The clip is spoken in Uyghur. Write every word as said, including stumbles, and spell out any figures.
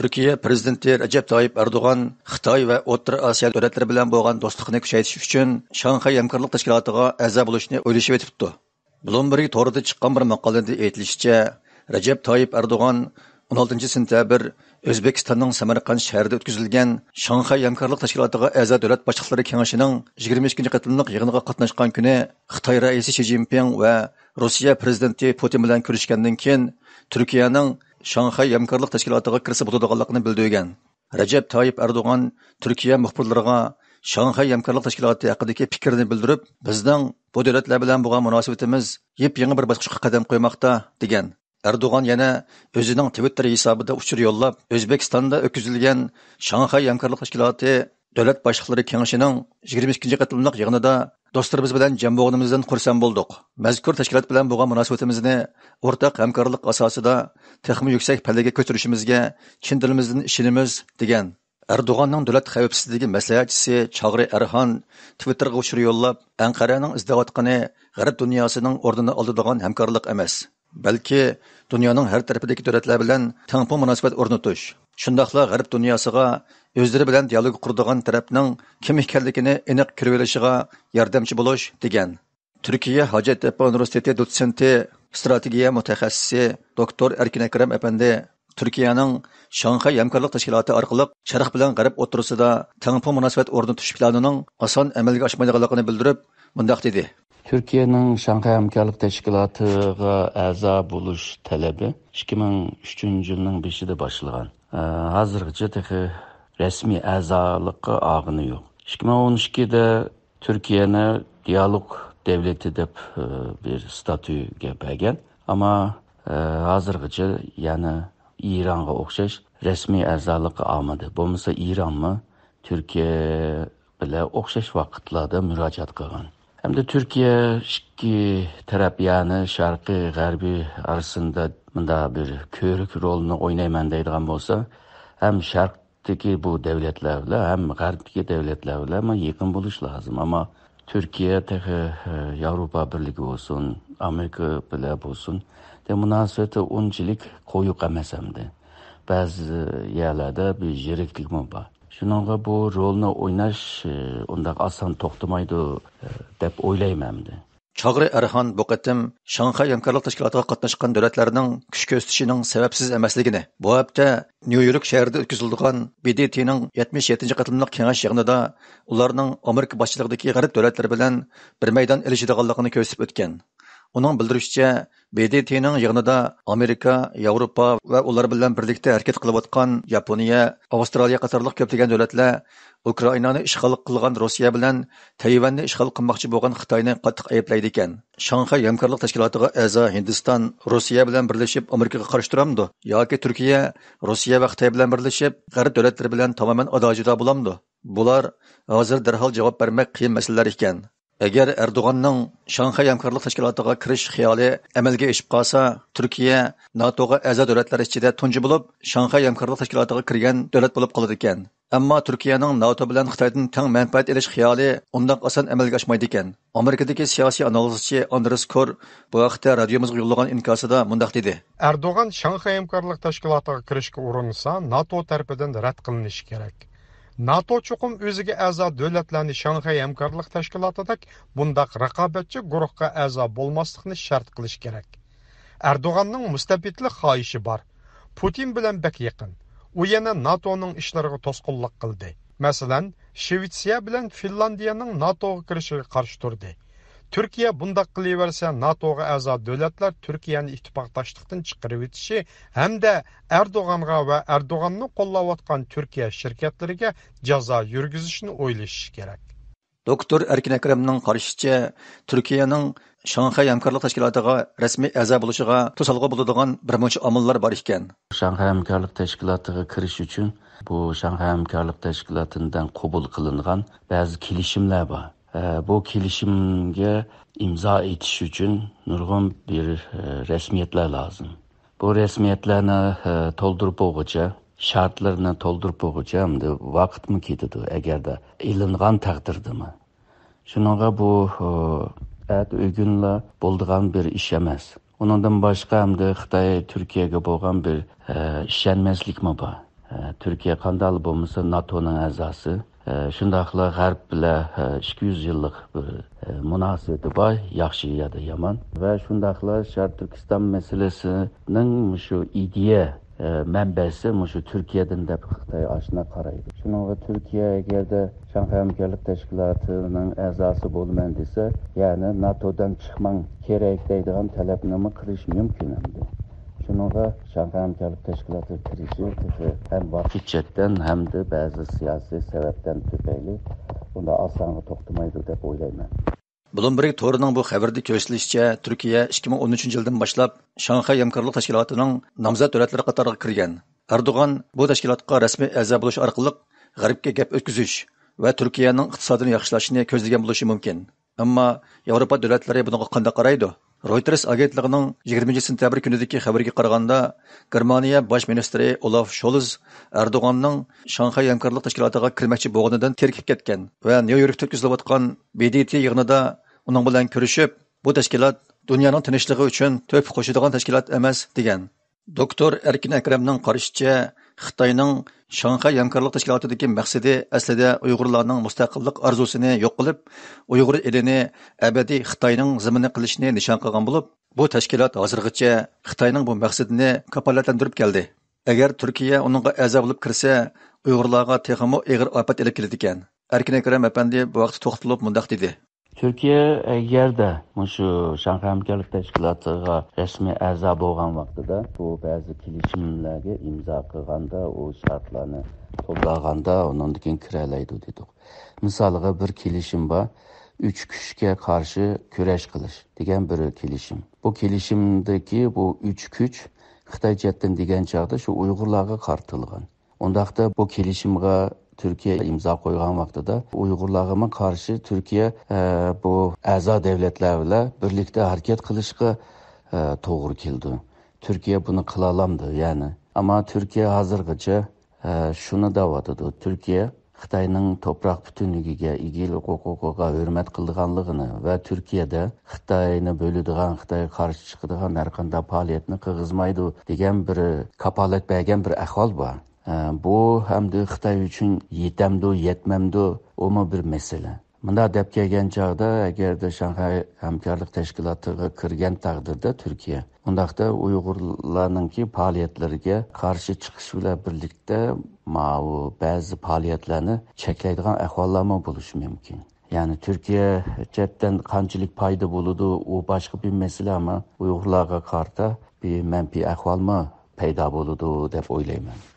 تۈركىيە پىرېزىدېنتى رەجەپ تايىپ ئەردوغان خىتاي ۋە ئوتتۇرا ئاسىيا دۆلەتلىرى بىلەن بولغان دوستلۇقنى كۈچەيتىش ئۈچۈن شاڭخەي ھەمكارلىق تەشكىلاتىغا ئەزا بولۇشنى ئويلىشىۋېتىپتۇ. بلومبېرگ تورىدا چىققان بىر ماقالىدە ئېيتىلىشىچە، رەجەپ تايىپ ئەردوغان ئون ئالتىنچى سېنتەبىر ئۆزبېكىستاننىڭ سەمەرقەنت شەھىرىدە ئۆتكۈزۈلگەن شاڭخەي ھەمكارلىق تەشكىلاتىغا ئەزا دۆلەت باشلىقلىرى كېڭىشىنىڭ يىگىرمە ئىككىنچى قېتىملىق يىغىنىغا قاتناشقان كۈنى خىتاي رەئىسى شى جىنپىڭ ۋە روسىيە پىرېزىدېنتى پۇتىن بىلەن كۆرۈشكەندىن كېيىن، تۈركىيەنىڭ شاڭخەي ھەمكارلىق تەشكىلاتىغا كىرسە بولىدىغانلىقىنى بىلدۈرگەن. رەجەپ تايىپ ئەردوغان تۈركىيە مۇخبىرلىرىغا شاڭخەي ھەمكارلىق تەشكىلاتى ھەققىدىكى پىكرىنى بىلدۈرۈپ، بىزنىڭ بۇ دۆلەتلەر بىلەن بولغان مۇناسىۋىتىمىز يېپيېڭى بىر باسقۇچقا قەدەم قويماقتا، دېگەن. ئەردوغان يەنە ئۆزىنىڭ تىۋىتتېر ھېسابىدا ئۇچۇر يوللاپ، ئۆزبېكىستاندا ئۆتكۈزۈلگەن شاڭخەي ھەمكارلىق تەشكىلاتى دۆلەت باشلىقلىرى كېڭىشىنىڭ يىگىرمە ئىككىنچى قېتىملىق يىغىنىدا دوستلىرىمىز بىلەن جەم بولغىنىمىزدىن خۇرسەن بولدۇق. مەزكۇر تەشكىلات بىلەن بولغان مۇناسىۋىتىمىزنى ئورتاق ھەمكارلىق ئاساسىدا تېخىمۇ يۈكسەك پەللىگە كۆتۈرۈشىمىزگە چىن دىلىمىزدىن ئىشىنىمىز، دېگەن. ئەردوغاننىڭ دۆلەت خەۋپسىزلىكى مەسلىھەتچىسى چاغرى ئەرھان تىۋىتتېرغا ئۇچۇر يوللاپ، ئەنقەرەنىڭ ئىزدەۋاتقىنى غەرب دۇنياسىنىڭ ئورنىنى ئالىدىغان ھەمكارلىق ئەمەس، بەلكى دۇنيانىڭ ھەر تەرىپىدىكى دۆلەتلەر بىلەن تەڭپۇڭ مۇناسىۋەت ئورنىتىش، شۇنداقلا غەرب دۇنياسىغا ئۆزلىرى بىلەن دىئالوگ قۇرىدىغان تەرەپنىڭ كىم ئىكەنلىكىنى ئېنىق كۆرۈۋېلىشىغا ياردەمچى بولۇش، دېگەن. تۈركىيە ھاجەتتېپە ئۇنىۋېرسىتېتى دوتسېنتى، ئىستراتېگىيە مۇتەخەسسىسى دوكتور ئەركىن ئەكرەم ئەپەندى تۈركىيەنىڭ شاڭخەي ھەمكارلىق تەشكىلاتى ئارقىلىق شەرق بىلەن غەرب ئوتتۇرىسىدا تەڭپۇڭ مۇناسىۋەت ئورنىتىش پىلانىنىڭ ئاسان ئەمەلگە ئاشمايدىغانلىقىنى بىلدۈرۈپ، مۇنداق دېدى. تۈركىيەنىڭ شاڭخەي ھەمكارلىق تەشكىلاتىغا ئەزا بولۇش تەلىپى ئىككى مىڭ ئۈچىنچى يىلنىڭ بېشىدا باشلىغان. ئە، ھازىرغىچە تېخى رەسمىي ئەزالىققا ئالغىنى يوق. ئىككى مىڭ ئون ئىككىدە تۈركىيەنى دىئالوگ دۆلىتى دەپ، ئە، بىر ستاتۇيگە بەرگەن. ئەمما، ئە، ھازىرغىچە يەنە ئىرانغا ئوخشاش رەسمىي ئەزالىققا ئالمىدى. بولمىسا ئىرانمۇ تۈركىيە بىلەن ئوخشاش ۋاقىتلاردا مۇراجىئەت قىلغان. ھەمدە تۈركىيە ئىككى تەرەپ، يەنى شەرقىي، غەربىي ئارىسىندا مۇنداق بىر كۆۋرۈك رولىنى ئوينايمەن دەيدىغان بولسا، ھەم شەرقتىكى بۇ دۆلەتلەر بىلەن، ھەم غەربتىكى دۆلەتلەر بىلەن يېقىن بولۇش لازىم. ئەمما تۈركىيە تېخى، ئە، ياۋروپا بىرلىكى بولسۇن، ئامېرىكا بىلەن بولسۇن، دە مۇناسىۋىتى ئۇنچىلىك قويۇق ئەمەس ئەمدى. بەزى يەرلەردە بىر يىرىكلىكمۇ بار. شۇنىڭغا بۇ رولنى ئويناش، ئە، ئۇنداق ئاسان توختىمايدۇ، ئە، دەپ ئويلايمەن ئەمدى. چاغرى ئەرھان بۇ قېتىم شاڭخەي ھەمكارلىق تەشكىلاتىغا قاتناشقان دۆلەتلەرنىڭ كۈچ كۆرسىتىشىنىڭ سەۋەبسىز ئەمەسلىكىنى، بۇ ھەپتە نيۇ يورك شەھىرىدە ئۆتكۈزۈلىدىغان ب د ت نىڭ يەتمىش يەتتىنچى قېتىملىق كېڭەش يىغىنىدا ئۇلارنىڭ ئامېرىكا باشچىلىقىدىكى غەرب دۆلەتلىرى بىلەن بىر مەيدان ئېلىشىدىغانلىقىنى كۆرسىتىپ ئۆتكەن. ئۇنىڭ بىلدۈرۈشىچە، ب د ت نىڭ يىغىنىدا ئامېرىكا، ياۋروپا ۋە ئۇلار بىلەن بىرلىكتە ھەرىكەت قىلىۋاتقان ياپونىيە، ئاۋسترالىيە قاتارلىق كۆپلىگەن دۆلەتلەر ئۇكرائىنانى ئىشغال قىلغان روسىيە بىلەن تەيۋەننى ئىشغال قىلماقچى بولغان خىتاينى قاتتىق ئەيىبلەيدىكەن. شاڭخەي ھەمكارلىق تەشكىلاتىغا ئەزا ھىندىستان روسىيە بىلەن بىرلىشىپ ئامېرىكىغا قارشى تۇرامدۇ؟ ياكى تۈركىيە روسىيە ۋە خىتاي بىلەن بىرلىشىپ غەرب دۆلەتلىرى بىلەن تامامەن ئادا-جۇدا بولامدۇ؟ بۇلار ھازىر دەرھال جاۋاب بەرمەك قىيىن مەسىلىلەر ئىكەن. ئەگەر ئەردوغاننىڭ شاڭخەي ھەمكارلىق تەشكىلاتىغا كىرىش خىيالى ئەمەلگە ئېشىپ قالسا، تۈركىيە ناتوغا ئەزا دۆلەتلەر ئىچىدە تۇنجى بولۇپ شاڭخەي ھەمكارلىق تەشكىلاتىغا كىرگەن دۆلەت بولۇپ قالىدىكەن. ئەمما تۈركىيەنىڭ ناتو بىلەن خىتايدىن تەڭ مەنپەئەت ئېلىش خىيالى ئۇنداق ئاسان ئەمەلگە ئاشمايدىكەن. ئامېرىكىدىكى سىياسىي ئانالىزچى ئاندرېس كور بۇ ھەقتە رادىيومىزغا يوللىغان ئىنكاسىدا مۇنداق دېدى. ئەردوغان شاڭخەي ھەمكارلىق تەشكىلاتىغا كىرىشكە ئۇرۇنسا، ناتو تەرىپىدىن رەت قىلىنىشى كېرەك. ناتو چوقۇم ئۆزىگە ئەزا دۆلەتلەرنى شاڭخەي ھەمكارلىق تەشكىلاتىدەك بۇنداق رىقابەتچى گۇرۇھقا ئەزا بولماسلىقنى شەرت قىلىشى كېرەك. ئەردوغاننىڭ مۇستەبىتلىك خاھىشى بار. پۇتىن بىلەن بەك يېقىن. ئۇ يەنە ناتونىڭ ئىشلىرىغا توسقۇنلۇق قىلدى. مەسىلەن، شىۋېتسىيە بىلەن فىنلاندىيەنىڭ ناتوغا كىرىشىگە قارشى تۇردى. تۈركىيە بۇنداق قىلىۋەرسە، ناتوغا ئەزا دۆلەتلەر تۈركىيەنى ئىتتىپاقداشلىقتىن چىقىرىۋېتىشى ھەمدە ئەردوغانغا ۋە ئەردوغاننى قوللاۋاتقان تۈركىيە شىركەتلىرىگە جازا يۈرگۈزۈشنى ئويلىشىشى كېرەك. دوكتور ئەركىن ئەكرەمنىڭ قارىشىچە، تۈركىيەنىڭ شاڭخەي ھەمكارلىق تەشكىلاتىغا رەسمىي ئەزا بولۇشىغا توسالغۇ بولىدىغان بىر مۇنچە ئامىللار بار ئىكەن. شاڭخەي ھەمكارلىق تەشكىلاتىغا كىرىش ئۈچۈن بۇ شاڭخەي ھەمكارلىق تەشكىلاتىدىن قوبۇل قىلىنغان بەزى كېلىشىملەر بار. ئە، بۇ كېلىشىمگە ئىمزا ئېتىش ئۈچۈن نۇرغۇن بىر، ئە، رەسمىيەتلەر لازىم. بۇ رەسمىيەتلەرنى، ئە، تولدۇرۇپ بولغۇچە، شەرتلىرىنى تولدۇرۇپ بولغۇچە ئەمدى ۋاقىتمۇ كېتىدۇ، ئەگەردە ئېلىنغان تەقدىردىمۇ. شۇنىڭغا بۇ، ئە، ئەتە ئۆگۈنلا بولىدىغان بىر ئىش ئەمەس. ئۇنىڭدىن باشقا ئەمدى خىتاي تۈركىيەگە بولغان بىر، ئە، ئىشەنمەسلىكمۇ بار. ئە، تۈركىيە قانداقلا بولمىسا ناتونىڭ ئەزاسى. ئە، شۇنداقلا غەرب بىلەن، ئە، ئىككى يۈز يىللىق بىر، ئە، مۇناسىۋىتى بار، ياخشى يا يامان. ۋە شۇنداقلا شەرقىي تۈركىستان مەسىلىسىنىڭ مۇشۇ ئىدىيە، ئە، مەنبەسى مۇشۇ تۈركىيەدىن دەپ خىتاي ئاشۇنداق قارايدۇ. شۇنىڭغا تۈركىيە ئەگەردە شاڭخەي ھەمكارلىق تەشكىلاتىنىڭ ئەزاسى بولىمەن دېسە، يەنى ناتودىن چىقماڭ كېرەك دەيدىغان تەلەپنىمۇ قىلىش مۇمكىن ئەمدى. شۇنىڭغا شاڭخەي ھەمكارلىق تەشكىلاتىغا كىرىشى تېخى ھەم ۋاقىت جەھەتتىن ھەمدە بەزى سىياسىي سەۋەبتىن تۈپەيلى ئۇنداق ئاسانغا توختىمايدۇ دەپ ئويلايمەن. بلومبېرگ تورىنىڭ بۇ خەۋىرىدە كۆرسىتىلىشىچە، تۈركىيە ئىككى مىڭ ئون ئۈچىنچى يىلدىن باشلاپ شاڭخەي ھەمكارلىق تەشكىلاتىنىڭ نامزات دۆلەتلىرى قاتارىغا كىرگەن. ئەردوغان بۇ تەشكىلاتقا رەسمىي ئەزا بولۇش ئارقىلىق غەربكە گەپ ئۆتكۈزۈش ۋە تۈركىيەنىڭ ئىقتىسادىنى ياخشىلاشنى كۆزلىگەن بولۇشى مۇمكىن. ئەمما ياۋروپا دۆلەتلىرى بۇنىڭغا قانداق قارايدۇ؟ رويتېرس ئاگېنتلىقىنىڭ يىگىرمىنچى سېنتەبىر كۈنىدىكى خەۋىرىگە قارىغاندا، گېرمانىيە باش مىنىستىرى ئولاف شولز ئەردوغاننىڭ شاڭخەي ھەمكارلىق تەشكىلاتىغا كىرمەكچى بولغىنىدىن تېرىكىپ كەتكەن ۋە نيۇ يوركتا ئۆتكۈزۈلۈۋاتقان ب د ت يىغىنىدا ئۇنىڭ بىلەن كۆرۈشۈپ، بۇ تەشكىلات دۇنيانىڭ تىنچلىقى ئۈچۈن تۆھپە قوشىدىغان تەشكىلات ئەمەس، دېگەن. دوكتور ئەركىن ئەكرەمنىڭ قارىشىچە، خىتاينىڭ شاڭخەي ھەمكارلىق تەشكىلاتىدىكى مەقسىتى ئەسلىدە ئۇيغۇرلارنىڭ مۇستەقىللىق ئارزۇسىنى يوق قىلىپ، ئۇيغۇر ئېلىنى ئەبەدىي خىتاينىڭ زېمىنى قىلىشنى نىشان قىلغان بولۇپ، بۇ تەشكىلات ھازىرغىچە خىتاينىڭ بۇ مەقسىتىنى كاپالەتلەندۈرۈپ كەلدى. ئەگەر تۈركىيە ئۇنىڭغا ئەزا بولۇپ كىرسە، ئۇيغۇرلارغا تېخىمۇ ئېغىر ئاپەت ئېلىپ كېلىدىكەن. ئەركىن ئەكرەم ئەپەندى بۇ ھەقتە توختىلىپ مۇنداق دېدى. تۈركىيە ئەگەردە مۇشۇ شاڭخەي ھەمكارلىق تەشكىلاتىغا رەسمىي ئەزا بولغان ۋاقتىدا، بۇ بەزى كېلىشىملەرگە ئىمزا قىلغاندا، ئۇ شەرتلەرنى توپلىغاندا، ئۇنىڭدىن كېيىن كىرەلەيدۇ دېدۇق. مىسالىغا، بىر كېلىشىم بار، ئۈچ كۈچكە قارشى كۈرەش قىلىش دېگەن بىر كېلىشىم. بۇ كېلىشىمدىكى بۇ ئۈچ كۈچ خىتاي جەھەتتىن دېگەن چاغدا شۇ ئۇيغۇرلارغا قارىتىلغان. ئۇنداقتا بۇ كېلىشىمغا تۈركىيە ئىمزا قويغان ۋاقتىدا ئۇيغۇرلارغىمۇ قارشى تۈركىيە، ئە، بۇ ئەزا دۆلەتلەر بىلەن بىرلىكتە ھەرىكەت قىلىشقا، ئە، توغرا كېلىدۇ. تۈركىيە بۇنى قىلالامدۇ، يەنى. ئەمما تۈركىيە ھازىرغىچە، ئە، شۇنى دەۋاتىدۇ. تۈركىيە خىتاينىڭ توپراق پۈتۈنلۈكىگە، ئىگىلىك ھوقۇقىغا ھۆرمەت قىلىدىغانلىقىنى ۋە تۈركىيەدە خىتاينى بۆلىدىغان، خىتايغا قارشى چىقىدىغان ھەر قانداق پائالىيەتنى قىرغۇزمايدۇ دېگەن بىر كاپالەت بەرگەن بىر ئەھۋال بار. ئە، بۇ ئەمدى خىتاي ئۈچۈن يېتەمدۇ، يەتمەمدۇ، ئۇمۇ بىر مەسىلە. مۇنداق دەپ كەلگەن چاغدا، ئەگەردە شاڭخەي ھەمكارلىق تەشكىلاتىغا كىرگەن تەقدىردە تۈركىيە، ئۇنداقتا ئۇيغۇرلارنىڭكى پائالىيەتلىرىگە قارشى چىقىش بىلەن بىرلىكتە ماۋۇ بەزى پائالىيەتلەرنى چەكلەيدىغان ئەھۋاللارمۇ بولۇشى مۇمكىن. يەنى تۈركىيە جەھەتتىن قانچىلىك پايدا بولىدۇ، ئۇ باشقا بىر مەسىلە، ئەمما ئۇيغۇرلارغا قارىتا بىر مەنپىي ئەھۋالمۇ پەيدا بولىدۇ دەپ ئويلايمەن.